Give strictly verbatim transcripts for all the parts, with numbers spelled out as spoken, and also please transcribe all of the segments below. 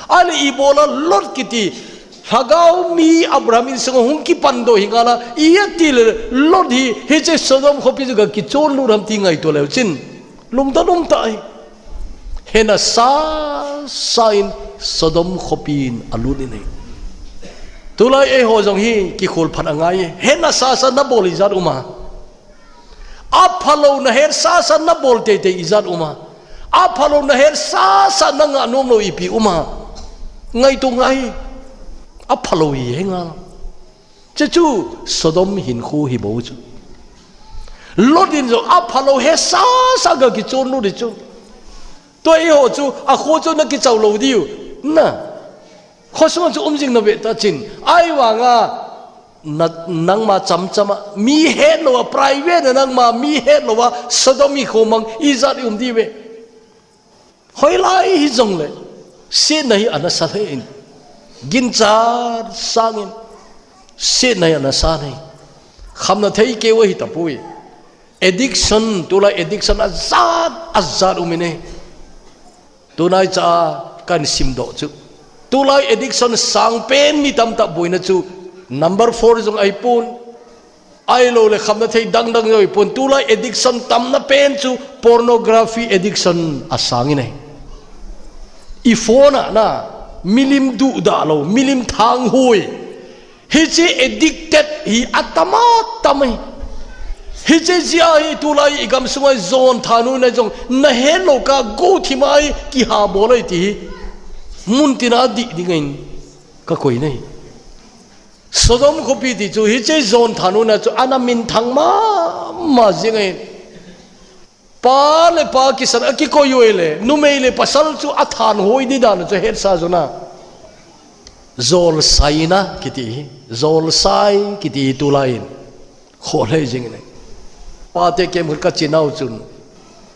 Ahile ibola Lot kiti lhagao mi Abraham insung hung kipan doh hi ngala, iti le Lot hi, hiche Sodom khopi chu ga kichon lut ham ti ngaito leu chun, lungdon um tah hi. Hena sasa in Sodom khopi in alut in ahi. Tulai eiho jong hi kikhol phat angai e. Hena sasa nabol ijat um a. Aphalou nahet sasa nabol teitei ijat um a. Aphalou nahet sasa nangah nom lou ipi um a. Ngaito ngai. Aphalou hi henga. Chuchu Sodom hinkho hi bou chu. Lot in jong aphalou he sasa ga kichon lut di chu. Tua eiho chu, akho chu nakichau lou diu. Na. Khosung chu um jing nave tah chin. Ahivanga na, nangma chamchama, mi hetlou a, private na nangma, mi hetlou a, Sodom hi khomang, ijat i um diu ve. Hoilai hijongle, setna hi ana sa lheh in. Ginchat sangin, setna hi ana sa lheh in. Khamna thei keu ahi tapoi. Addiction, tulai addiction ajat, ajat um in e. Tunai cha kan simdoh chu. Tulai addiction sangpen mi tamtah boina chu. Number four jong ahipon. Ahilou le khamna thei dangdang jong ahipon. Tulai addiction tamna pen chu pornography addiction asang in e. I phone a na, milim duhdah lou, milim thanghui. Hiche addicted hi atam atam e. Hiche jeh a hi tulai i gamsunga jon thanun a jong nahet lou ka go thima i kiha bol e ti hi. Muntina dih ding in ka koi e. Sodom khopi ti chu hiche jon thanun a chu ana minthang mama jing e. Pa le pa kisan a kikoi uve le, numei le pasal chu athanhoi di dan chu hetsa jona. Jolsaina kiti hi, jolsai kiti hi tulai in. Kholhei jing in e. Pate kem khat ka chinau chun.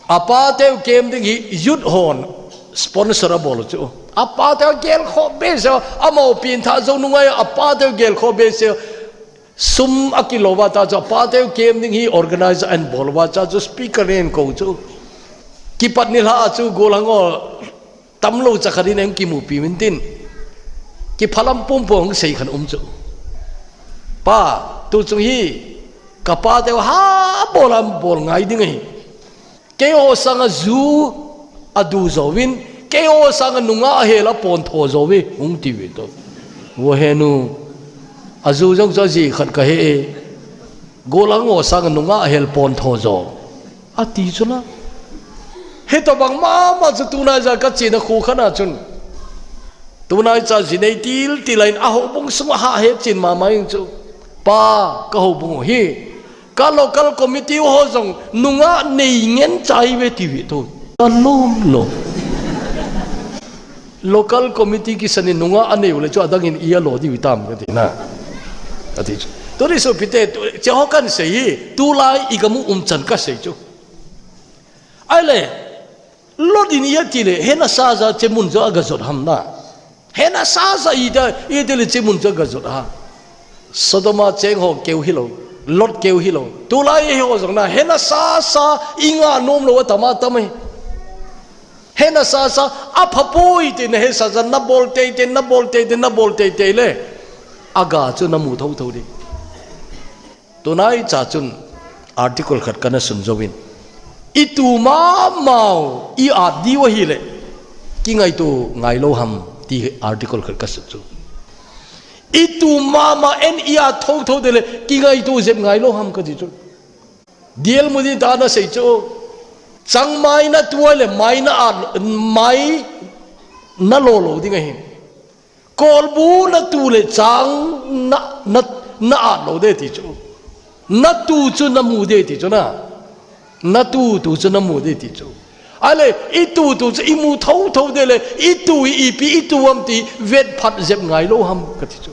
Apateu kem ding hi youth hon sponsor abol chu. Apateu gelkhoh behseh, amau pintha jou nungai apateu gelkhoh behseh. Sum akilou va ta chu, apateu kem ding hi organize ahin bol va ta chu, speaker nen kou chu. Kipat nilhah a chu gollhang ho tamlou cha khat in kimupi uvin tin. Kiphalam pumpum sei khat um chu. Pa, tu chung hi, kapateu ha bol am bol ngai ding ahi. Keiho sanga ju adu jouvin, keiho sanga nungah ahel a pontho jouve, hung tiuve to. Vo henu, aju jong chu ajeh khat kahe e, gollhang ho sanga nungah ahel pontho jou. Ati chu la. Hitobang mama chu tunai ja kachena kho khat a chun. Tunai cha jinei tiltil in ahoubung sunga ha hetchen mama ing chu. Pa, kahoubung u hi. Ka local committee ho jong nungah nei ngen chai ve tiuve to. Ka lom lom. Local committee kisan in nungah anei u le chu adang in i alo diu tam kati na. Kati chu. Tuni sopite, tu, cheho kan sei hi, tulai i gamu umchan kasei chu. Ahile, Lot in iti le, hena sasa che mun chu agajot ham na. Hena sasa iti, iti le che mun chu agajot ham. Sodom a cheng ho keu hilou, Lot keu hilou. Tulai eiho jong na, hena sasa i ngah nom lou atam atam e. Hena sasa, apha poi ti nahet sasa, nabol teitei, nabol teitei, nabol teitei le. Aga chu namu thotho di. Tunai cha chun article khat kana sun jouvin. I tu mama u, i at diu ahile. Kingaito ngailou ham ti article khat kasun chu. I tu mama in i at thotho ding le, kingaito jep ngailou ham kati chu. D L Moody ta nasei chu. Changmai natu le mai na at, mai nalo lou ding ahi. Kolbu natu le chang na, na, na at lou ding ti chu. Natu chu namu ding ti chu na. Natu tu chu namu ding ti chu. Ahile, i tu tu chu imu thotho ding le, i tu hi ipi i tu ham ti vetphat jep ngailou ham kati chu.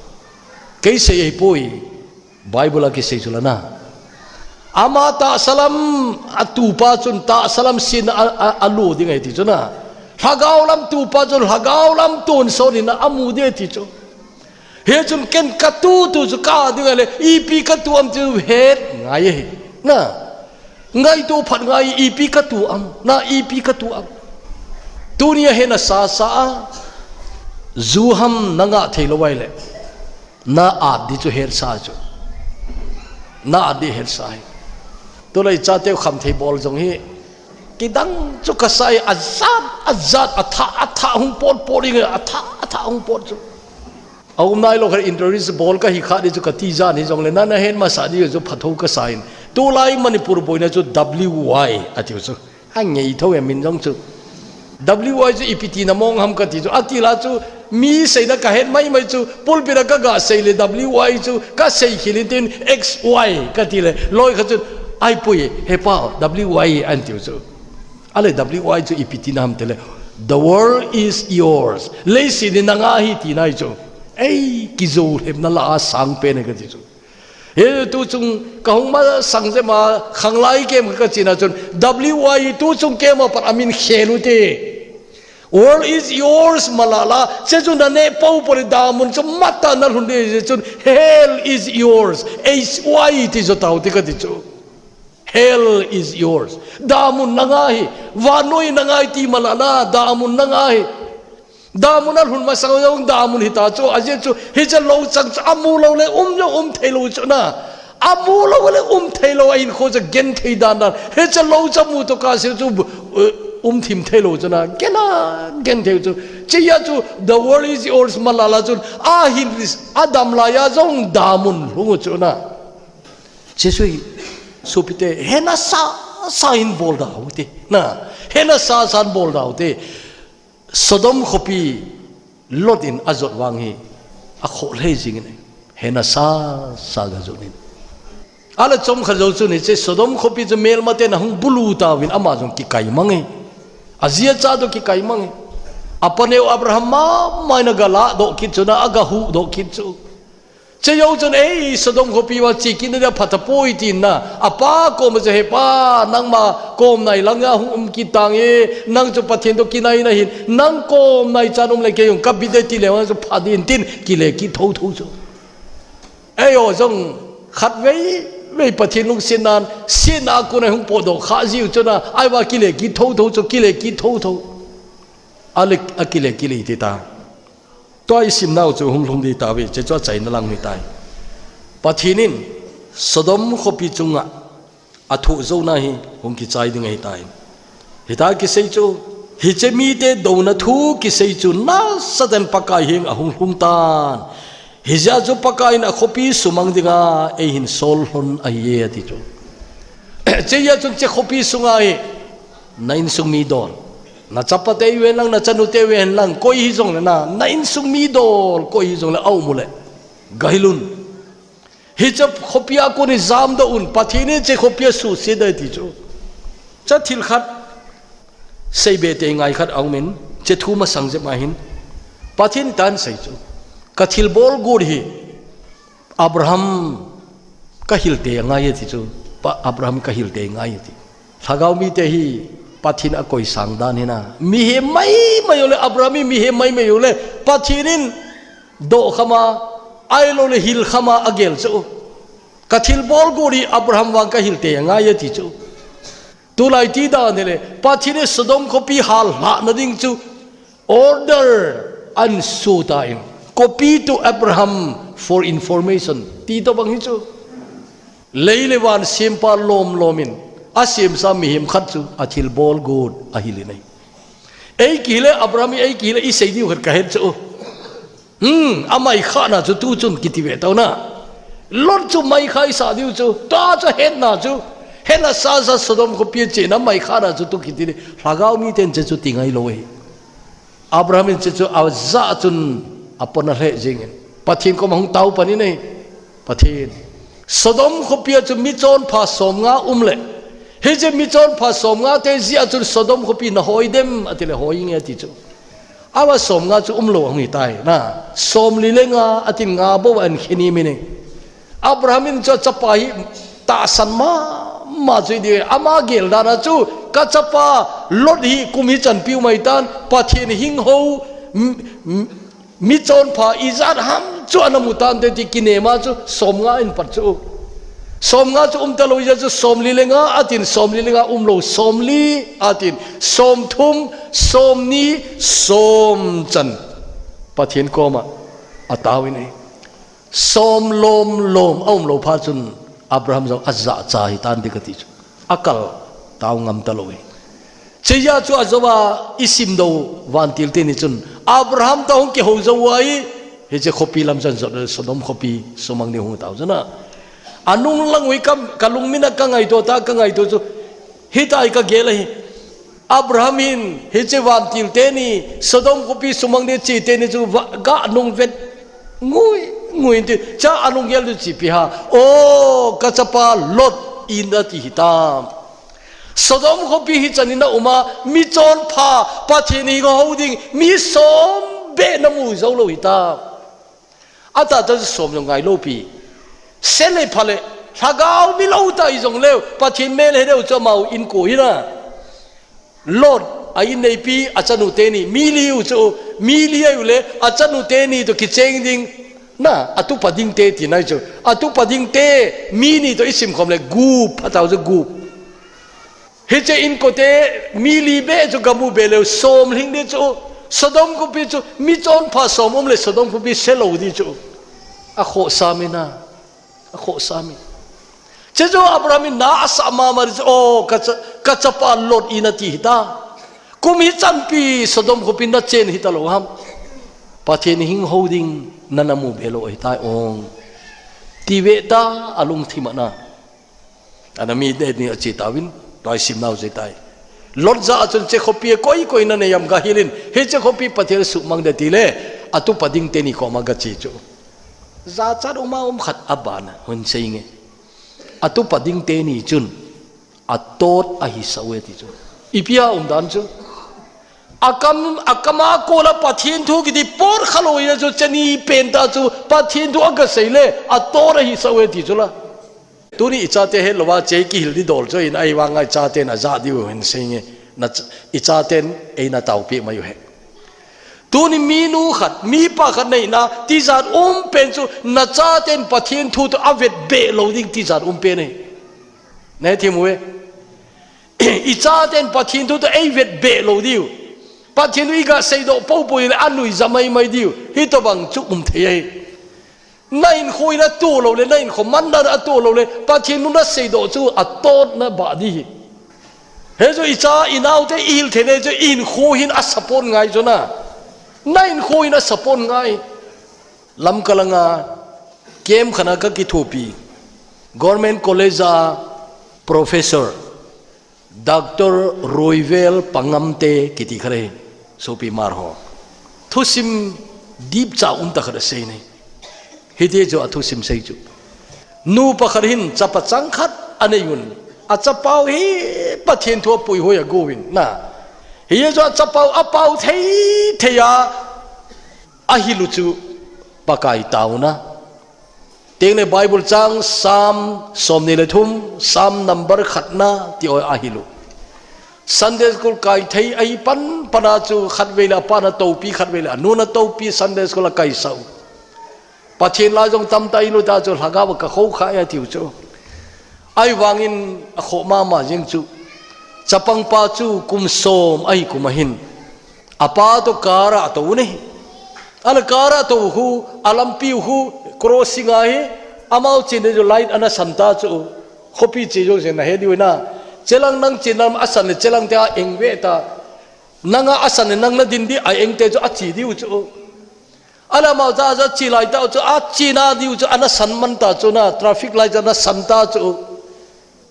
Kei sei ahipoi. Bible a kisei chu la na. Ama tahsa lam a tupa chun tahsa lam sin a, a, alo ding ahi ti chu na. Lhagao lam tupa chun lhagao lam tonsot in amu ding ahi ti chu. Hichun ken katu tu chu ka at ding ahile, ipi katu am ti chu het ngai ahi. Na. Ngaito phat ngai ipi katu am. Na ipi katu am. Tunia hena sasa a. Zu ham na ngah thei lou ahile, na at di chu hetsa chu. Na at di hetsa hi. Tulai chate u khamthei bol jong hi. Kidang chu kasa e, ajat, ajat, atha, atha hung pot pot inge, atha, atha hung pot chu. Aum nailou khat interest bol kahi kha di chu kati jan hijongle, na, na het masa di chu phathu kasa in. Tulai Manipur boina chu W Y atiu chu. Angei tho e min jong chu. W Y chu ipi tina mong ham kati chu. Ati la chu mi seina kahet maimai chu. Pulpit a kaga sei le W Y chu kasei khel in tin X Y kati le. Loi khat chun, "Ahipoi, he pa, W Y," atiu chu. Ale W Y chu ipi tina ham tile, "The world is yours." Leiset hi nanga ahi tina ahi chu. Ei, kijo lhepna lah a sang pen e kati chu. Hi tuchung kahung masang jep a, khanglai kem kachena chun, W Y tuchung kem a pat amin khel u te. "World is yours" mala la, che chu naneh pou pou le damun chu matah nalhun di jeh chun, "Hell is yours." H Y ti jo tau te kati chu. "Hell is yours." Damun nanga ahi, vannoi nanga ahi ti mala la, damun nanga ahi. Damun alhun masang jong damun hita chu, ajeh chu, hiche lou chang chu, amu lou le um jong um thei lou chu na. Amu lou le um thei lou, ahinkho chu genthei dan dan. Hiche lou chu amu to kah seh chu, eh, um thim thei lou chu na. Gen a, genthei chu. Chea chu, "The world is yours" mala la chun, ahin, adam laiya jong damun lhung u chu na. Jesu hi, sopite, hena sa, sa in bol da u te. Na, hena sa, sa in bol da u te. Sodom khopi Lot in ajot vang hi, akhoh lheh jing in, hena sa, sa ga jot in. Ale chomkhat jou chun hiche Sodom khopi chu melmaten ahung bulu tauvin ama jong kikai mang e. Aji acha toh kikai mang e. Apaneo Abraham mama in aga ladoh kit chu na, aga huhdoh kit chu. Chejou chun, "Ei, Sodom khopi uva che kit na dia phatapoi," tin na. Apa koma chu, "He pa, nangma kom nai langa hung um kit tange, nang chu Pathen toh kinai nahin, nang kom nai chan um le kei jong kabit e," ti le vang chu pha din tin, kile kit thotho chu. Eiho jong khatvei vei Pathen lungsetnan, setna a kona hung potdoh kha jiu chu na, ahivang kile kit thotho chu, kile kit thotho. Ale, akile kit le ti ta. Tua isimnau chu hung lhung di tauve, che chu achaina lang hi tai. Pathen in Sodom khopi chunga athoh jouna hi hung kichai ding ahi tai. Hita kisei chu, hiche mite douna thu kisei chu nasatah in Pakai henga hung lhung tan. Hijeh a chu Pakai in akhopi sumang dinga eihin sol lhon ahiye ati chu. Chejeh a chun che khopi sunga hi na insung mi dol. Na chapate u hen lang, na chanute u hen lang, koi hijongle na, na insung mi dol, koi hijongle aum ule. Gahilun. Hiche khopi a kon hi jamdoh un, Pathen in che khopi asuhset e ti chu. Cha thil khat, seibe tei ngai khat aumin, che thu masang jep ahin. Pathen in tan sei chu. Ka thilbol got hi, Abraham ka hilte angai ati chu. Pa, Abraham ka hilte angai ati. Lhagao mite hi Pathen akoi sang dan hi na. Mihem maimai u le, Abraham hi mihem maimai u le, Pathen in doh khama, ahilou le hil khama agel chu. Ka thilbol got hi Abraham vang ka hilte angai ati chu. Tulai ti dan hile, Pathen in Sodom khopi hallhah na ding chu order ahin so tan. Copy to Abraham for information. Ti tobang hi chu. Lei le van sempa lom lom in, asemsa mihem khat chu athilbol got ahil in ahi. Ei kihile, Abraham hi ei kihile, isei diu khat kahet chu. Hmm, amai khana chu tu chun kiti ve tau na. Lot chu mai kha isah diu chu, ta chu hetna chu. Hena sasa Sodom khopi a chena mai khana chu tu kiti le. Lhagao miten che chu ti ngai lou e. Abraham in che chu ajah chun apona lheh jingin. Pathen koma hung tao pan in e. Pathen. Sodom khopi a chu mi chonpha somnga um le. Hiche mi chonpha somnga te jeh a chun Sodom khopi na hoi dem ati le hoi inge ati chu. Ama somnga chu umlou ahung hi tai na. Somli le nga atin nga bou ahin khe ni mi ni. Abraham in chu achapa hi tahsan mama chu hi di, ama gel dan a chu, ka chapa Lot hi kum hi chanpiu mai tan, Pathen hing ho, m-, m-, mi chonpha ijat ham chu ana mu tante ti kinem a chu somnga ahin pat chu. Somnga chu um talou jeh a chu somli le nga atin, somli le nga umlou, somli atin, somthum, somni, somchan. Pathen koma atao in ahi. Som lom lom aum lou phat chun Abraham jong ajacha hitan ding kati chu. Akal tao ngam talou ahi. Hichea chu ajouva isim dou vantil teni chun Abraham toh hung kihou jou uva ahi. Hiche khopi lam chan jot le Sodom khopi sumang ding hung tao chu na. Anung lang ui kam kalungmina kangaito ta kangaito chu. Hitia kagel ahi. Abraham hin, hiche vantil teni, Sodom khopi sumang ding che teni chu va, ga nung vet ngui, ngui ti, cha anung gel chu chi pi ha. O, kachapa Lot in ati hitam. Sodom khopi hichan in aum a, mi chonpha, Pathen hing hou ding, mi som beh namu jou lou hitam. Atah tah chu som jong ngai lou pi. Se le pha le, lhagao mi lou ta hijong leu, Pathen mel he deu chu amau in ko hina. Lot, a in neipi, achanu teni, mi li u chu, mi li a u le, achanu teni toh kicheng ding, na, atupa ding te ti nai chu, atupa ding te, mi ni toh isim khom le, gup, atao chu gup. Hiche inkote mi li beh chu gamu be leu som lhing ding chu, Sodom khopi chu mi chonpha som um le Sodom khopi se lou ding chu. Akhohsam in a, akhohsam in. Hiche chu Abraham in na asah mama ding chu, o, kacha, kachapa Lot in ati hita. Kum hichan pi Sodom khopi nachen hita lou ham. Pathen hing hou ding nana mu be lou ahitai ong. Ti ve ta alungthim a na. Ana mi de ni ache tauvin, tua isim nau jeh tai. Lot ja a chun hiche khopi a koi koi nanei am gahil in, hiche khopi Pathen suhmang ding ti le, atupa ding teni koma gache chu. Jachat um a um khat abana, hung sei nge. Atupa ding teni chun, atot ahi sah uve ti chu. Ipi a um dan chu. Akam, akam a kol a Pathen thu kiti pot khalou a chu, hiche ni pen ta chu, Pathen thu aga sei le, atot ahi sah uve ti chu la. Tuni ichate het louva hiche kihil ding dol chu in ahivanga ichaten aja diu hin sei nge na ch-, ichaten eina taopi mai u he. Tuni minu khat, mipa khat neina, tijat um pen chu nachaten Pathen thu toh avet beh lou ding tijat um pen e. Nahe thim uve. Ichaten Pathen thu toh eivet beh lou diu. Pathen thu iga seidoh poupou le anui ja mai mai diu. Hitobang chu um thei ahi. Na hinkho in atoh lou le, na hinkho manna atoh lou le, Pathen thu naseidoh chu atot na bah ding hi. Hichu icha inaote ihil thei le chu ihinkho hin asupport ngai chu na. Na hinkho hin asupport ngai. Lamka langa camp khat a kakithopi. Government College a professor. Doctor Roivel Pangamte kiti khat ahi, sopi mar ho. Thusim dipcha um ta khat asei nai. Hiti chu athusim sei chu. Nupa khat hin chapa chang khat anei un. Achapau hi Pathen thu apui hoi ago uvin na. Hichu achapau apau thei thei a ahil u chu Pakai taona. Tengle Bible chang Psalm somni le thum, Psalm number khatna ti ho ahil u. Sunday school kai thei ahi pan pana chu khatvei le apa na toupi khatvei le anu na toupi Sunday school akai sau. Pathen lai jong tamta ilu ta chu lhagao a kakhou kha e atiu chu. Ahivangin akhoh mama jeng chu. Chapangpa chu kum som ahi kum ahin. Apa toh car a atou ne. Ahile car a atou khu, alampi khu, crossing ahi, amau chen ding chu light ana san ta chu. Khopi che jong chen nahe diu na. Chelang nang chen lam asan le chelang te a eng ve ta. Nanga asan le nang nadin ding a eng te chu ache diu chu. Ahile amau cha cha che lai ta chu, ache na diu chu, ana san man ta chu na, traffic light ana san ta chu.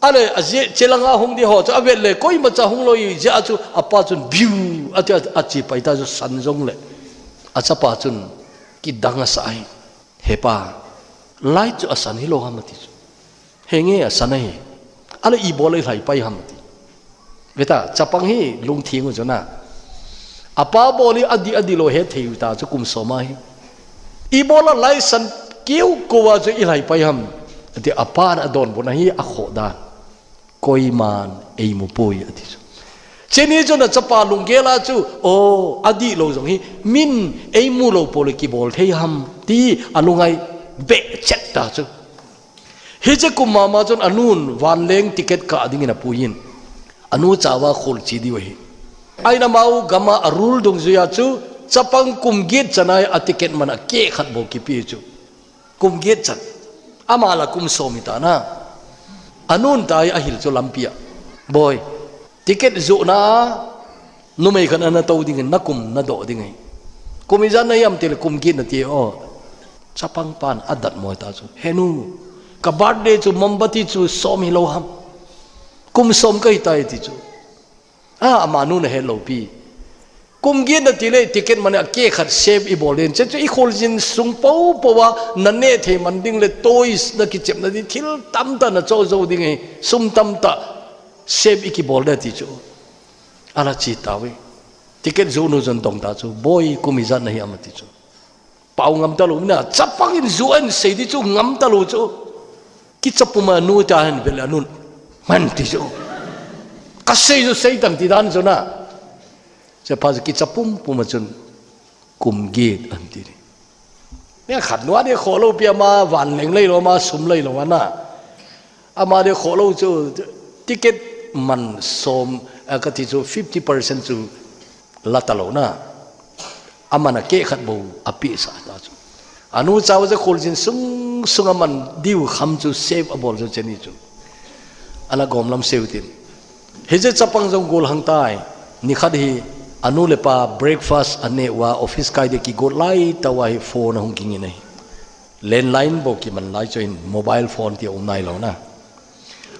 Ahile, ajeh, chelang a hung ding ho chu, avet le, koimacha hung lou jeh a chu, apa chun, biu, ati, a, ache pai ta chu, san jong le. Achapa chun, kidang asa ahi. He pa, light chu asan hilou ham ati chu. He nge asan ahi. Ahile, ibol a ilhai pai ham ati. Ve ta, chapang hi lungthim u chu na. Apa bol hi adih adih lou hethei u ta chu kum som ahi. Ibol a light san keu kou a chu ilhai pai ham. Ati apa na adonbut na hi akhoh dan. Koiman eimu poi ati chu. Cheni chu na chapa lunggel a chu, o, adih lou jong hi, min eimu lou pou le kibol thei ham, ti alungai beh chet ta chu. Hiche kum mama chun anun vanleng ticket kah dingin apuiyin. Anu chauva khol che diu ahi. Ahin amau gam a rule dungjuia chu Chapang kum get chan a ticket man a keh khat bou kipe chu. Kum get chan. Ama la kum som hita na. Anun tai ahil chu lampi a. Boi. Ticket zuhna numei khat ana tou dingin, na kum na doh ding ahi. Kum ijat nahi ham tile kum get nati o. Chapang pan adat moi ta chu. Henu, ka birthday chu mombati chu som hilou ham. Kum som kahi tai ti chu. A, amanu na helou pi. Kum get nati le ticket man a keh khat save ibol din. Che chu ikholjin sung popo a na neh thei man ding le toys na kichepna ding thil tamtah na cho jou ding ahi. Sum tamtah save ikibol de ti chu. Ala chi tave. Ticket zuhnu jong dong ta chu. Boi kum ijat nahi ham ti chu. Pao ngam talou na, chapang in zuh in sei di chu ngam talou chu. Kicha puma nu ta hen vele anun. Man ti chu. Ka sei chu sei tang ti dan chu na. Chapa chu kicha pum puma chun. Kum get an ti ni. Nia khat nua de kholou pi ama van leng lei lou ama sum lei lou ana. Ama de kholou chu ticket man som, a, kati chu fifty percent chu la talou na. Aman a keh khat bou api sa ta chu. Anu chau ja kholjin sung sung aman diu kham chu save abol chu cheni chu. Ana gom lam seu tin. Hije chapang jong gol hang tai. Nikhat hi anu le pa breakfast ane wa office kai de kigol lai tawa hi phone ahung ging in ahi. Landline bou kiman lai chu in mobile phone ti um nai lou na.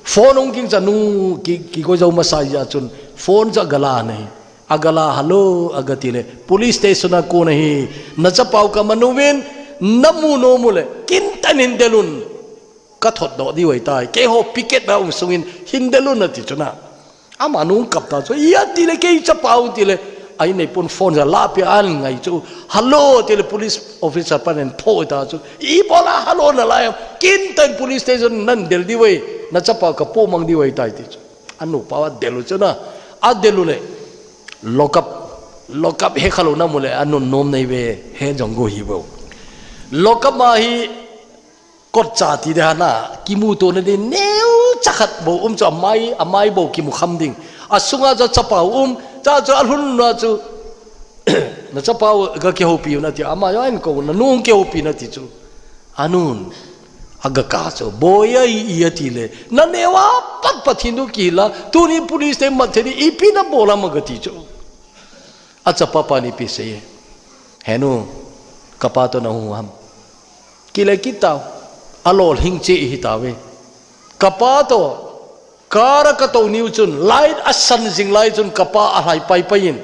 Phone hung ging chanu ki, kigol jou masa ja chun phone ja gala nei. Agala, "Hello," agati le, "Police station a kon ahi, na chapau ka manu vin, na mu nom u le, kintan hin delun. Ka thot doh diu ahi tai, keiho picket na um sungin, hin delun," ati chuna. Amanu kap ta chu, "Iti le kei chapau," ti le, "Ai nei pun phone ja la pi an ngai chu, hello," ti le police officer pan en pho ta chu, "Ibola hello na lai, kintan police station nan del diu ahi, na chapau ka pu mang diu ahi tai," ti chu. Anu pa adelu chuna, adelu le. Lock up, lock up he khalou na mu le, anun nom nei ve, he jong go hi bo. Lock up ma hi kot cha ti de hana, kimu to na de neu cha khat bou um chu amai, amai bou kimu kham ding. Asunga cha chapau um, cha chu alhun na chu, na chapau ga kihoupi u na ti, ama jo en ko, na nung kihoupi na ti chu. Anun, aga ka chu, "Boi ai i," ati le, "Na neu a pat pat hin du ki la, tuni police te mat thei di, ipi na bol am," aga ti chu. Achapa pa ni pi sei, "Henu, kapa to na hu ham?" Kile kitau, alol hing che hi ta ve. Kapa to, kara ka to niu chun, light asan jing lai chun kapa alhai pai pai in.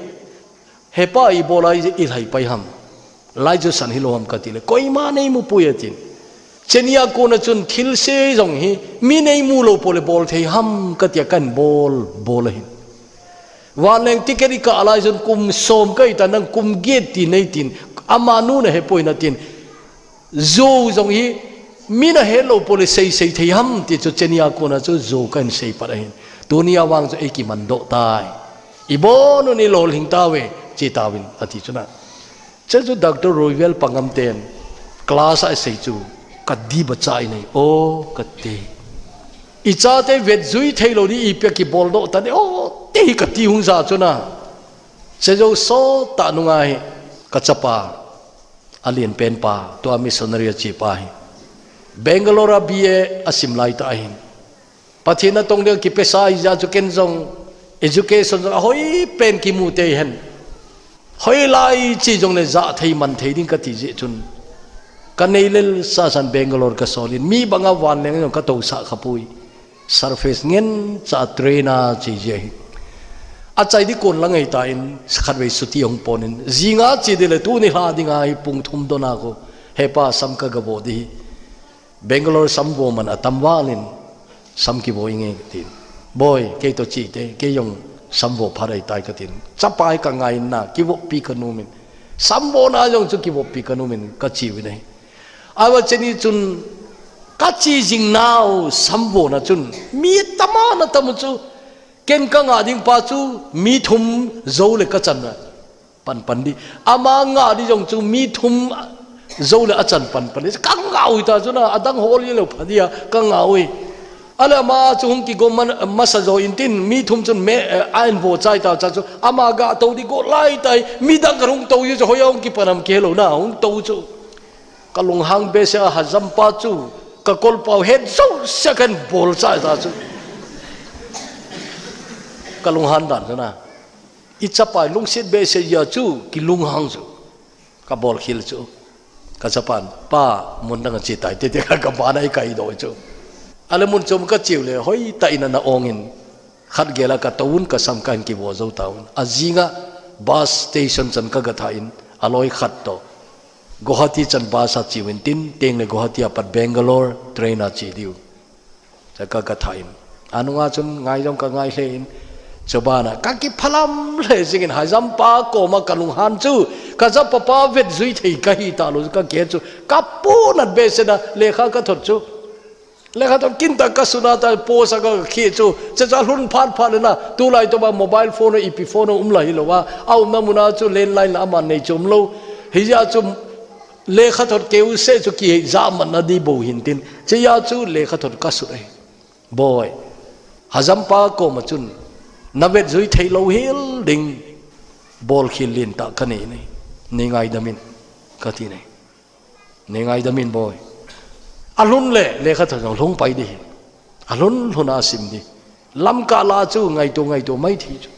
"Hepa, ibola i, ilhai pai ham? Lai chu san hilou ham?" kati le, "Koima nei mu pui," atin. Chenia kona chun thil sei jong hi, mi nei mu lou pole bol thei ham, kati a kan bol, bol ahin. Vanleng ticket i kah lai chun kum som ka hi ta nang kum get ti nei tin, amanu na he poi na tin. Jou jong hi, mi na he lou pole sei sei thei ham ti chu chenia kona chu jou kan sei pat ahin. Tunia vang chu ei kiman doh tai. Ibon un ilol hing ta ve, chi ta vin, ati chuna. Che chu Doctor Royal Pangam ten, class a sei chu, ka di ba cha i nei, o, ka te. I chate vet jui thei lou di i pia kibol doh ta di, o, te hi ka ti hung ja chuna. Che jou so ta nunga hi, ka chapa, alien pen pa, tua missionary a chi pa hi. Bangalore a B A asim lai ta ahin. Pathen a tong ding kipesa i ja chu ken jong education jong ahoi pen kimu te hen. Hoi lai chi jong le ja thei man thei ding ka ti je chun. Ka nei lel sa san Bangalore ka sol in mi banga vanleng jong ka to sa kha pui. Surface ngen cha train a chi je hi. Achai di kon la ngai ta in sakhat vei suti hong pon in. Jinga chi di le tuni hla dinga hi pung thum dona ko. Hepa sam ka ga bo di hi. Bangalore samvo man atam valin, sam kivo inge katin. Boi, kei to chi te, kei jong samvo phat ahi tai katin. Chapa hi ka ngai na, kivopi ka numin. Samvo na jong chu kivopi ka numin, ka chi uvin ahi. Ahivang cheni chun, ka chi jing nau samvo na chun, mi tama na tam u chu, ken ka nga ding pa chu, mi thum jou le ka chan na. Pan pan di. Ama nga di jong chu mi thum jou le achan pan pan di. Ka nga u hi ta chu na, adang hol i lo pha dia, ka nga u hi. Ale ama chu hung kigom man, masa jo intin, mi thum chun me, eh, a invo chai ta cha chu, ama ga to di go lai tai, midang khat hung to ji chu, hoiya hung kipan ham kihe lou na, hung to chu. Ka lunghang behseh a, hajam pa chu, ka kolpau het jouse a ka inbol chai ta chu. Ka lunghan dan chu na. I chapa lungset behseh jeh a chu, kilunghang chu. Ka bolkhel chu. Ka chapan, pa, mun dang a che tai, te te ka, ka bana i kai doh chu. Ale mun chom ka cheu le, hoitah in ana ong in. Khat gel a ka to un, ka sam ka hin kivo jou ta un. A jing a bus station chan ka ga tha in, a loi khat toh. Guwahati chan bus a cheu intin, teng le Guwahati a pat Bangalore train a che diu. Cha ka, ka tha in. Anunga chun ngaidam ka ngai hle in. Chubana, ka kiphalam hle jing in, hajam pa koma ka lunghan chu. Ka chapa pa vet jui thei ka hi ta lou, ka ke chu. Ka ponat behseh a, lekha ka thot chu. Lekha thot kin ta ka suna ta post a ka khi chu. Cha cha lhun phat phat le na. Tulai to ba mobile phone, ipi phone um la hi lou a. A umna muna chu landline la aman nei chu um lou. Hijeh a chu lekha thot keu se chu kihei ja man na di bou hin tin. Chea chu lekha thot ka sut ai. Boi. Hajam pa koma chun. Na vet jui thei lou hel ding. Bolkhel lien tah ka nei nei. Nei ngaidam in. Ka ti nei. Nei ngaidam in boi. A lhun le, lekha thot jong lhung pai di hi. A lhun lhun a sim di. Lamkah la chu ngaito ngaito mai thei chu.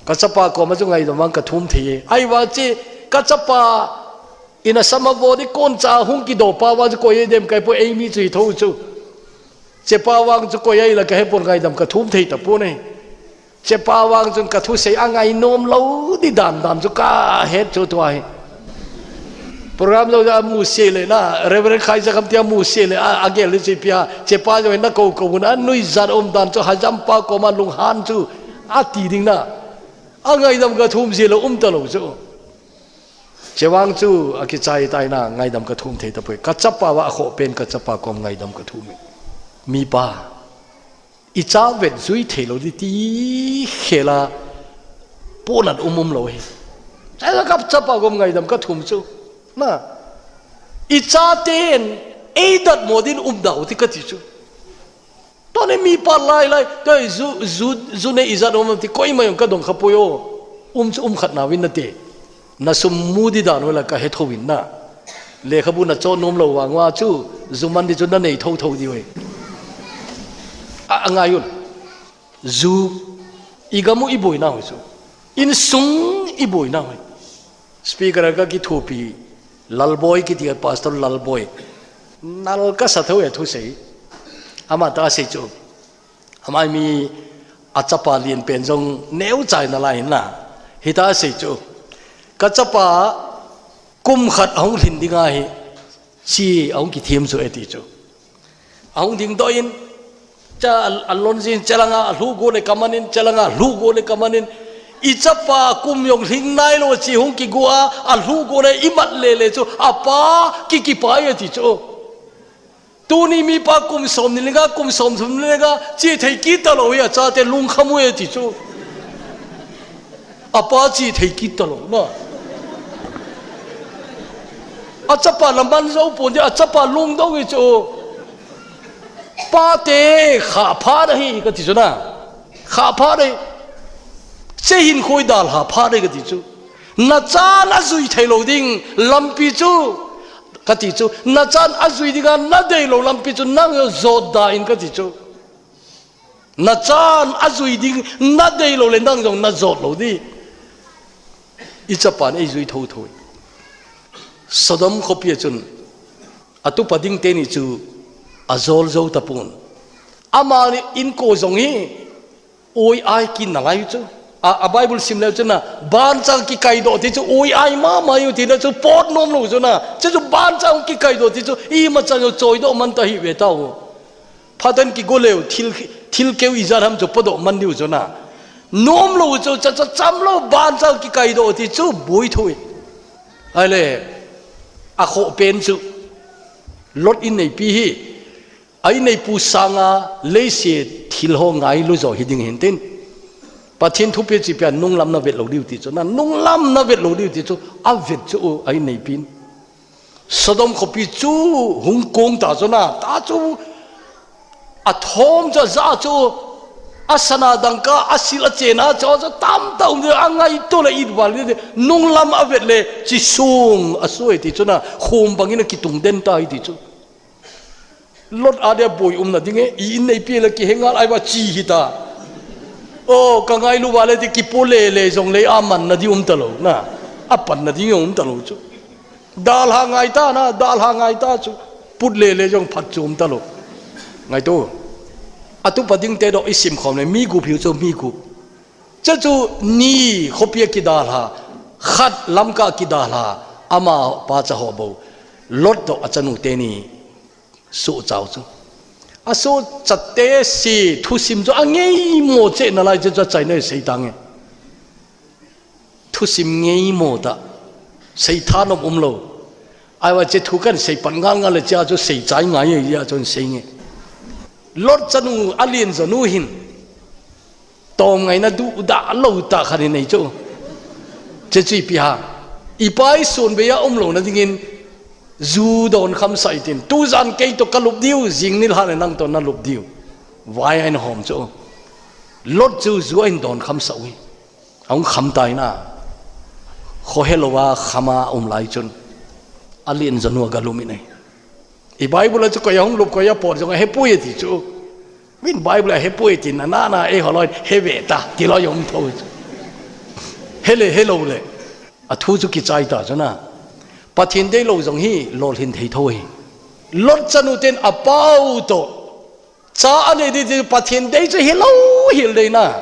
Ka chapa koma chu ngaidam vang ka thum thei e. Ahivang che, ka chapa in a sam a vo di kon cha hung kido pa vang chu koi e dem kai po, eimi chu hi tho chu. Chepa vang chu koi a i la ka he pon, ngaidam ka thum thei ta pon e. Chepa vang chun ka thusei a ngai nom lou di dan dan chu ka het chu tua hi. Program jong a mu se le na, Reverend Khai Jakham tia mu se le, a, a gel le che pia, chepa jong na ko ko un a nuijat um dan chu hajam pa koma lunghan chu a ti ding na. A ngaidam ka thum ji lou um ta lou chu. Chevang chu a kichai tai na, ngaidam ka thum thei ta poi. Ka chapa va a kho pen ka chapa kom ngaidam ka thum e. Mi pa. I cha vet jui thei lou di ti khel a ponat um um lou hi. Cha ka chapa kom ngaidam ka thum chu. Na. I chaten ei datmo din um dau ti ka ti chu. Tuni mi pa lai lai, toi ju, ju, ju nei ijat um ti koima jong ka dong kha poi o. Um chu um khat na vin na te. Na sum mu di dan vela ka he tho vin na. Lekhabu na cho nom lou vang uva chu, ju man di chu na nei tho tho di ve. A, a ngai un. Ju, i gam u i boina u chu. Insung i boina u. Speaker a ka kithopi, Lalboi kiti a, Pastor Lalboi. Nal ka sa tho e thusei. Ama ta sei chu. Ama mi a chapa lien pen jong neo chai na lai na. Hita sei chu. Ka chapa kum khat ahung lhin ding ahi. Chi ahung kithem chu e ti chu. Ahung ding doh in, cha a, a lon jin, chelanga a lhu go le ka man in, chelanga a lhu go le ka man in, i chapa kum jong lhing nai lou chi hung kigo a, a lhu go le i mat le le chu, a pa ki kipai e ti chu. Tuni mi pa kum som ni lenga, kum som thum ni lenga, chi thei kit ta lou hi a chate lungkham u e ti chu. A pa chi thei kit ta lou na. A chapa la man jou pon di, a chapa lungdong hi chu. Pa te kha pha da hi ka ti chu na. Kha pha da hi. Che hin khoi dal ha pha da hi ka ti chu. Na chan a jui thei lou ding lampi chu. Ka ti chu. Na chan a jui dinga na dei lou lampi chu nang jot da in ka ti chu. Na chan a jui ding, na dei lou le nang jong na jot lou di. I chapan ei jui tho tho. Sodom khopi a chun, a tupa ding teni chu, a jol jou ta pon. Amani inko jong hi, oi ai kin na lai chu. A, a Bible sim le chu na, ban chang kikai doh ti chu, oi ai mama u ti na chu, pot nom lou chu na. Chu chu ban chang kikai doh ti chu, ima chang u choi doh man ta hi ve ta u. Phatan kigo leu, thil, thil keu ijat ham chu podoh man diu chu na. Nom lou chu, cha, cha, cham lou, ban cha kikai doh ti chu, bui thui. Ahile, a khoh pen chu, Lot in neipi hi, a in neipu sanga, leiset thil ho ngailu jo hi ding hin tin. Pathen thupeh chi pia nunglam na vet lou diu ti chu, na nunglam na vet lou diu ti chu, a vet chu u, a in neipin. Sodom khopi chu hung kong ta chu na, ta chu Athom chu aja chu, asana dangka, asil achena chu, chu tamtah um chu, angaito le it val le, nunglam avet le, chi sung asoi ti chu na, khum bangin akitung den tai ti chu. Lot adia boi umna ding e, i in neipi le kihengal ai va chi hita. O, kangailu vale ti kipo lele jongle amanna di um talou, na. Apanna di um talou chu. Dalha ngaita na, dalha ngaita chu. Put lele jong phat chu um talou. Ngaito. Atupa dingte doh isim khom le, mi gup hiu chu, mi gup. Chuchu ni khopia kidalha, khat Lamka kidalha, amapa cha ho bou. Lot doh achanu teni, sohchau chu. Asohchatte si thusim chu angeimo cheh nalai chu achaina seitang e. Thusim ngeimo tah. Seitha nom umlou. Aiva che thu kan seipan ngal ngal le chia chu seichai ngai e, chia chun seinge. Lot chanu alen jonu hin. Tom ngaina duhdah lou tah khat inei chu. Che chu ipi ham. Ipa isun beiya umlouna dingin ju don khamsah itin. Tujan kei toh kalup diu, jing nilhah le nang toh nalup diu. Vai ahin hom chu. Lot chu ju ahin don khamsah u hi. Ahung kham tai na. Khohelouva khama um lai chun. Alen jonu agalum inei. I Bible a chu koi ahung lup koi apot jong ahepoi ati chu. Min Bible ahepoi ati na na na eiho loi heve ta ti loi um tho chu. Hele helou le. Athu chu kichai ta chu na. Pathen deilou jong hi lolhin thei tho hi. Lot chanu ten apau toh. Cha anei di ti Pathen dei chu hilou hil dei na.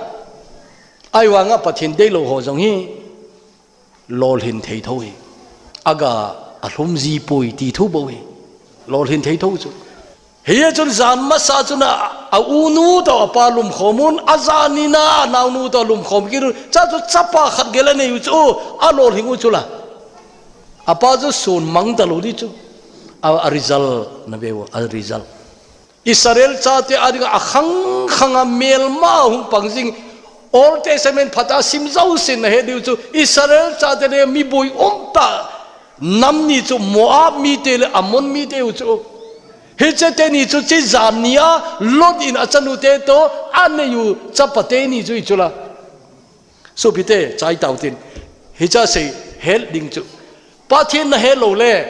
Aivanga Pathen deilou ho jong hi. Lolhin thei tho hi. Aga alhum ji poi ti thu bou hi. Lolhin thei tho chu. Hiya chun jan masa chun a, a unu toh apa lumkhom un, ajan nina a naonu toh lumkhom kit un. Cha chu chapa khat gel anei u chu, alolhing u chu la. Apa chu sun mang talou di chu. A, a result na ve u, a result. Israel chate adinga akhang khanga melma hung pang jing. Old Testament phatah sim jousen nahe diu chu Israel chate le mi boi um tah nam ni chu Moab mite le Ammon mite u chu. Hiche teni chu chi jan nia Lot in achanute toh anei u chapa teni chu hi chu la. Sopite, chai tau tin. Hicha sei het ding chu. Pathen nahe lou le,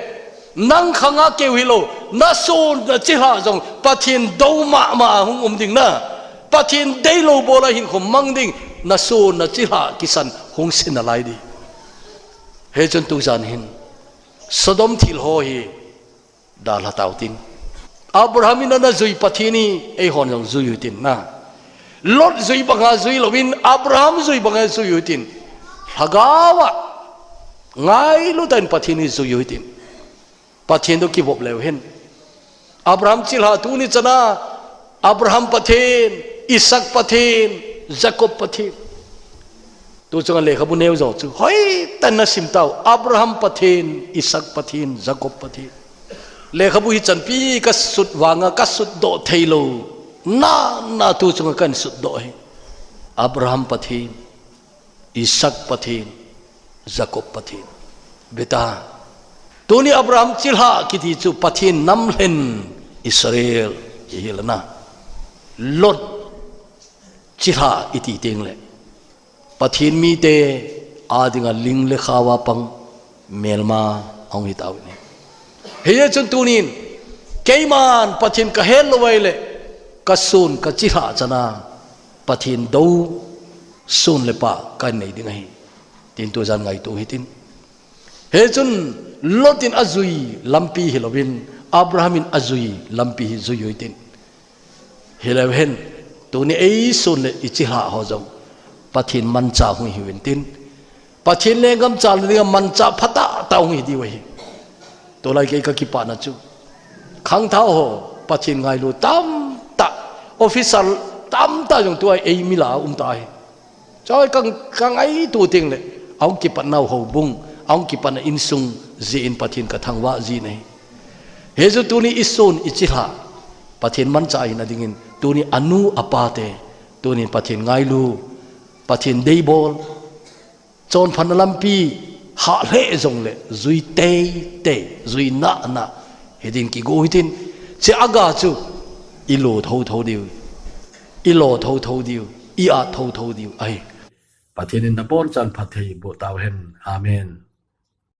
nang khanga keu hilou, nasun nachilhah jong Pathen dou mama hung um ding na. Pathen deilou bola hinkho mang ding, nasun nachilhah kisan hung sin nalai di. Hichun tujan hin Sodom thil ho hi dalha tau tin. Abraham in ana jui Pathen hi eihon jong jui u tin na. Lot jui banga jui louvin Abraham jui banga jui u tin. Lhagao a ngailu tah in Pathen hi jui u tin. Pathen toh kivop leu hen. Abraham chilhah tuni chana Abraham Pathen, Isaac Pathen, Jacob Pathen. Tu chunga lekhabu neo jo chu. Hoitah in nasim tau. Abraham Pathen, Isaac Pathen, Jacob Pathen. Lekhabu hi chanpi kasut vanga kasut doh theilou. Na, na tu chunga kan sut doh hi. Abraham Pathen, Isaac Pathen, Jacob Pathen. Beta. Tuni Abraham chilhah kiti chu Pathen namlhen Israel hi hilana. Lot chilhah iti teng le. Pathen mite adinga ling le khao a pang melma ahung hi tau ni. Hiya chun tunin, keiman Pathen kahet lou vai le, kasun kachilhah chana, Pathen dou sun le pah kanei ding ahi. Tin tujan ngaito hitin. Hichun Lot in ajui lampi hilouvin, Abraham in ajui lampi hi jui u hitin. Hileu hen, tuni eisun le ichilhah ho jong, Pathen manchah hung hiuvin tin. Pathen lenggam chalna dinga manchah phatah tah hung hi diu ahi. Tulai kei kakipahna chu. Khangthah ho, Pathen ngailu tamtah, officer tamtah jong tua eimi lah a um ta ahi. Choi kang, kangaito teng le, ahung kipatnau houbung, ahung kipatna insung, jeh in Pathen kathangvah ji ahi. Hichu tuni isun ichilhah, Pathen manchah ahina dingin, tuni anu apa te, tuni Pathen ngailu, Pathen deibol, chonphatna lampi, hah lheh jongle, jui teitei, jui nahnah, hiding kigo hitin, che aga chu, I lo thotho diu, i lo thotho diu, i at thotho diu ahi. Pathen in nabon chan phatthei boh tauhen. Amen.